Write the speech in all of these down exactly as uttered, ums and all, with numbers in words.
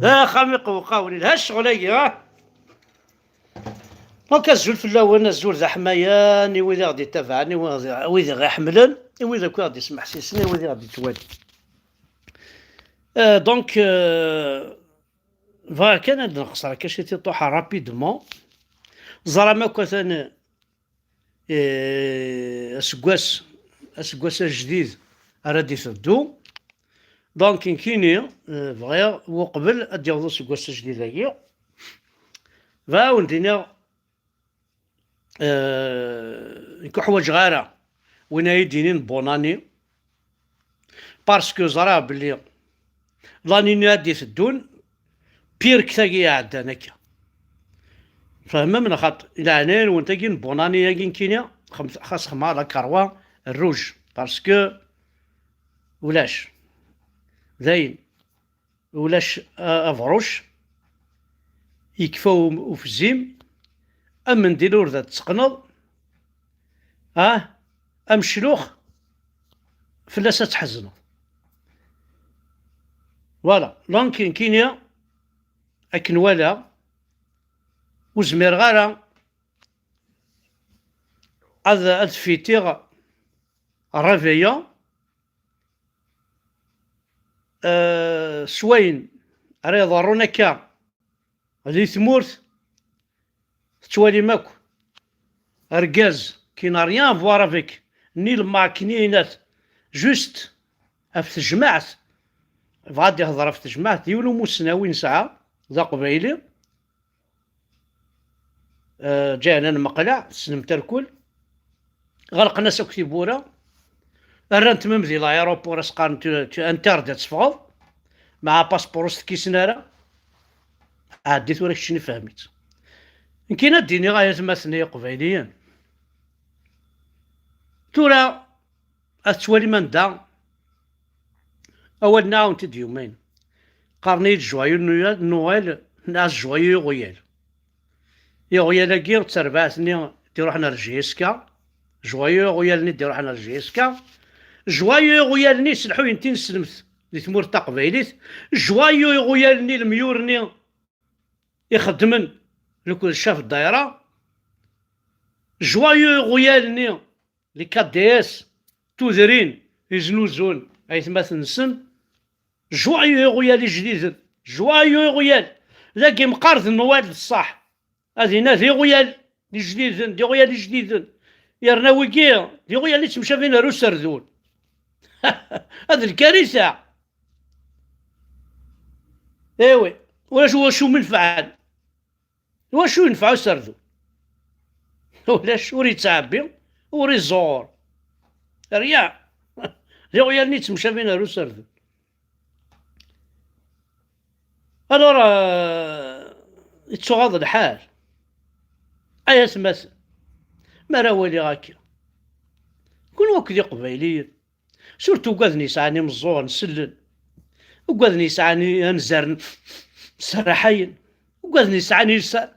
D axxam iqewqawen, ilha ccɣel-agi, ah! Donc, azul fell-awen, azul d aḥmayan, i wid i ɣ-d-ittabaɛen, i wid, wid i ɣ-iḥemmlen, i wid akk i ɣ-d-ismeḥsisen, i wid i ɣ-d-ittwalin. Euh, donc, euh, bɣiɣ kan ad nqeṣṣer akka ciṭuḥ rapidement. Ẓram akk atan, eh, aseggas, aseggas ajdid ara d-iteddu. Donc, nekkini, eh, bɣiɣ, uqbel ad d-yaweḍ useggas ajdid-agi, bɣiɣ ad wen-d-iniɣ, eh, nekk ur ḥwaǧeɣ ara win ay d-yinin bonne année, parce que ẓriɣ belli l'année-nni ad d-iteddun pire que tagi iɛeddan akka. Tfehmem neɣ xaṭi? Leɛnaya-nwen tagi n bonne année-agi nekkini, xem-, xas xemma la croix rouge, parce que ulac. Dayen, ulac a-, abruc, yekfa u-, ufzim, amendil ur d ad teqqneḍ, ah, ameclux, fell-as ad tḥezneḍ. Voilà, donc nekkini akken walaɣ, ur zmireɣ ara ad, ad fitiɣ réveillon, euh, s wayen ara iḍerrun akka di tmurt, Tettwalim akk. Argaz qui n'a rien à voir avec ni le MAK ni inat, juste ɣef tejmaɛt. Yebɣa ad ihḍer ɣef tejmaɛt, d yiwen umussnawi nesɛa, d aqbayli. Eh, ǧahna nmeqleɛ, tessnem tarkul. Ɣelqen-as akk tiwwura. Rran-t même di l'aéroport, as-qqaren tu, tu interdit ad teffɣeḍ. Meɛa apaspuṛ ur s-t-kkisen ara. Ɛeddi tura keččini fhem-itt. Nekkini ad d-iniɣ ay atmaten ay iqbayliyen. Tura ad tettwalim anda awal-nni ad wen-t-id-yumin. Qqaren-iyi-d joyeux Noël, Noël, neɣ joyeux iɣuyal. Iɣuyal-agi d terbaɛt-nni d-iruḥen ar J S K. Joyeux iɣuyal-nni d-iruḥen ar J S K. Joyeux iɣuyal-nni yesselḥuyen tineslemt di tmurt taqbaylit. Joyeux iɣuyal-nni lemyur-nni ixeddmen lekdec ɣef ddayra. Joyeux iɣuyal-nni les K D S, tudrin iznuzun aytmaten-nsen. Joyeux iɣuyal ijdiden. Joyeux iɣuyal. Dagi meqqar d Noël d ṣṣeḥ. Ad inna d iɣuyal ijdiden, d iɣuyal ijdiden. Yerna wigi d iɣuyal i ttemcabin ar userdun. Ad lkarisa. Ewi, ulac wacu menfɛen. Wacu yenfeɛ userdun? Ulac, ur yettɛebbi, ur iẓur. Rya. D iɣyal-nni yettemcabin ar userdun. Alors, euh, yettuɣaḍ lḥal. Ay atmaten, mi ara waliɣ akka, kun akk d iqbayliyen, surtout ugaden yesɛan imeẓẓuɣen sellen, ugaden yesɛan anzaren sraḥayen, ugaden yesɛan ilsa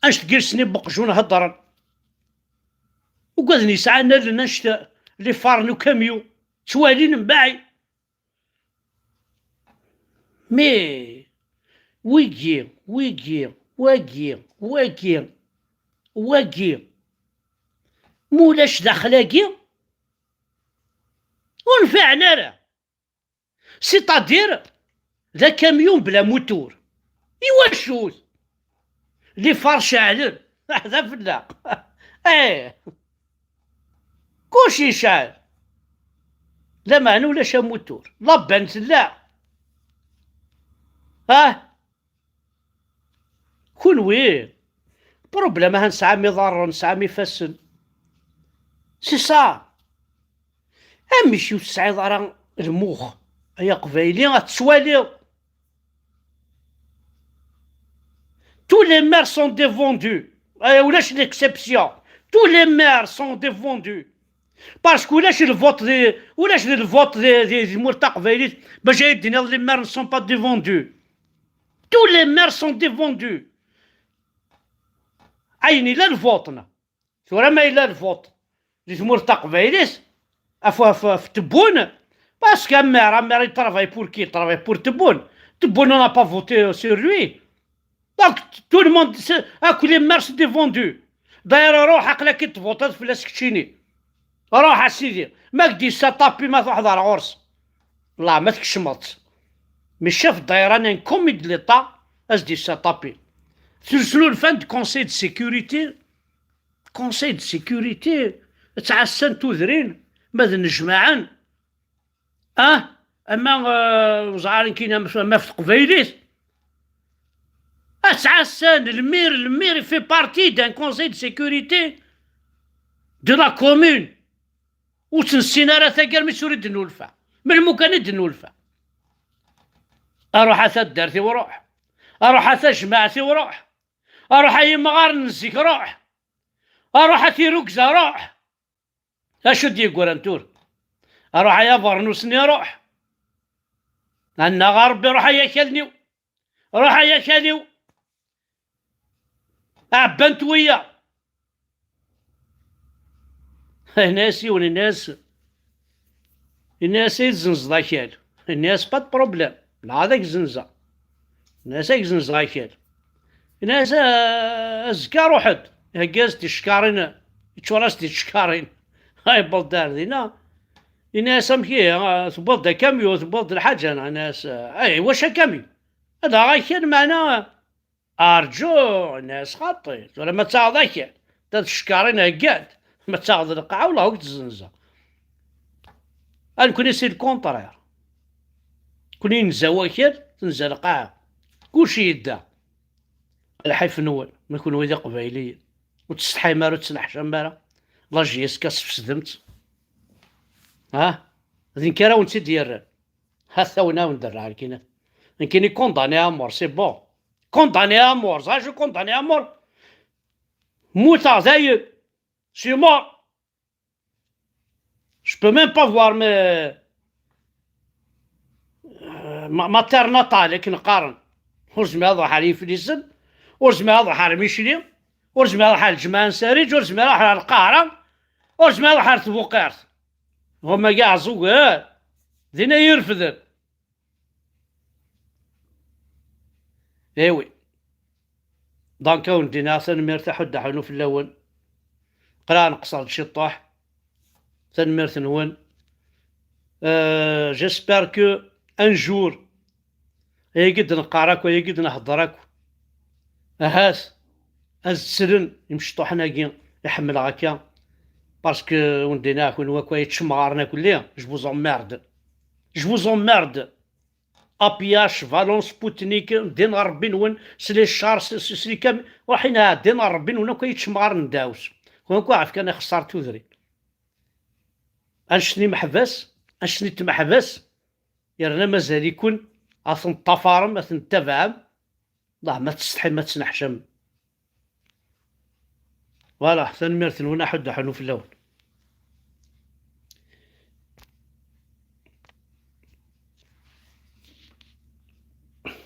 anect n yilsen n uqjun heddren, ugaden yesɛan allen anect lifar n ukamyu ttwalin mbaɛid. Mais wigi, wigi, wagi, wagi, wagi, ma ulac daxel-agi, ur nfiɛen ara. C'est-à-dire, d akamyun bla mutur. Iwacu? Lifar ceɛlen. Aḥda fell-aɣ. Eh. Kullec yecɛel. Lameɛna ulac amutur. Laban tella. Ah. Kunwi, problème, ha nesɛam iḍarren, nesɛam ifassen. C'est ça. Amek ur tesɛiḍ ara lmux, ay aqbayli, ad tettwaliḍ? Tous les maires sont des vendus. Ay, ulac l'exception. Tous les maires sont des vendus. Parce que ulac lvote di, ulac lvote di, di, di tmurt taqbaylit, bac ad d-tiniḍ les maires ne sont pas des vendus. Tous les maires sont des vendus. Ayen yella lvote-na. Tura ma yella lvote di tmurt taqbaylit, af, af, af Tebboune, parce que un maire, un maire, il travaille pour qui? Il travaille pour Tebboune. Tebboune, on n'a pas voté sur lui. Donc, tout le monde, c'est, ah, que les maires sont des vendus. D'ailleurs, روح, aql-ak i tvotiḍ fell-as keččini. Ruḥ a sidi, ma k-d-yessa tapi ma truḥeḍ ar ɣur-s. Lah, ma tkecmeḍ-tt. Mais chef ddayra-nni, comme de l'État, as-d-yessa tapi. Tesnulfan-d Conseil de sécurité, Conseil de sécurité, ttɛassan tudrin, ma d nnejmaɛen. Ah, ama, euh, uẓar nekkini, ama, ama ɣef teqbaylit. Ttɛassan, le maire, le maire, il fait partie d'un conseil de sécurité de la commune. Ur tt-nessin ara tagi armi ur i d-nulfa. Melmi kan i d-nulfa. Aruḥ a taddart-iw, ruḥ. Aruḥ a tajmaɛt-iw, ruḥ. Aruḥ a yimɣaren n zik, ruḥ. Aruḥ a tirugza, ruḥ. Acu d-yeggran tura? Ruḥ ay abernus-nni, ruḥ. Annaɣ a Rebbi, ruḥ ay akal-iw. Ruḥ ay akal-iw. Ɛebban-t wiyaḍ. Yenna-yas yiwen, yenna-yas, yenna-yas, "Ay tzenzeḍ akal?" Yenna-yas, "Pas de problème. Nɛad ad k-zenzeɣ." Yenna-yas, "Ad k-zenzeɣ akal." Yenna-yas, "A-, azekka ruḥ-d." Ihegga-as-d ticekkarin, yeččur-as-d ticekkarin. Ay, yewweḍ-d ar dinna. Yenna-yas, "Amek ihi, a, tewwiḍ-d akamyu, tewwiḍ-d lḥaǧa, neɣ?" Yenna-yas, "Ay, wacu akamyu? Ad aɣeɣ akal, meɛna Arǧu, nnas xaṭi, tura ma taɣeḍ akal, ta d cckarin heggan-t, ma taɣeḍ lqaɛa, wellah ur k-tezzenza. A nekni c'est le contraire. Kuni yenza wakal, tenza lqaɛa. Kullec yedda. Lḥif-nwen, ma kunwi d iqbayliyen. Ur tsetḥim ara, ur tettneḥcam ara. La J S K sfesdem-tt. Ha? D nekk ara wen-tt-id-yerren. Ha tawen-awen-d rreɛ nekkini. Nekkini condamné à mort, c'est bon. Condamné à mort, ẓer acu condamné à mort. Mmuteɣ dayen. Je suis mort. Je peux même pas voir mes, euh, ma, ma terre natale, akken qqaren. Ur zmireɣ ad ruḥeɣ ar Yiflisen, ur zmireɣ ad ruḥeɣ ar Micli, ur zmireɣ ad ruḥeɣ ar Lǧemɛa n Sariǧ, ur zmireɣ ad ruḥeɣ ar Lqahra, ur zmireɣ ad ruḥeɣ ar Tbuqirt. Huma kay ɛẓugen, din ay irefden. Eh oui. Donc, ad wen-d-iniɣ tanemmirt, aḥuddu aḥunnu fell-awen. Qrib neqṣer-d ciṭṭaḥ. Tanemmirt-nwen. Euh, j'espère que un jour, ayagi d-neqqar akk, ayagi d-nehder akk, ahat ad ttlen imecṭuḥen-agi i ḥemmleɣ akka, parce que wen-d-iniɣ kunwi akk ay ččemɣaren akk-lli, je vous emmerde. Je vous emmerde. A P H, Valence, Sputnik, din ɣer Rebbi-nwen, s les chars, s, s, s les cam-, ruḥin ɛeddin ɣer Rebbi-nwen akk ay ččemɣaren n dɛus. Kunwi akk ɣef kan ixeṣṣar tudrin. Annect n imeḥbas, annect n tmeḥbas, yerna mazal-iken ad ten-ṭṭafarem, ad ten-ttabaɛem. Allah, ma tsetḥim, ma tettneḥcam. Voilà, tanemmirt-nwen, aḥuddu aḥunnu fell-awen.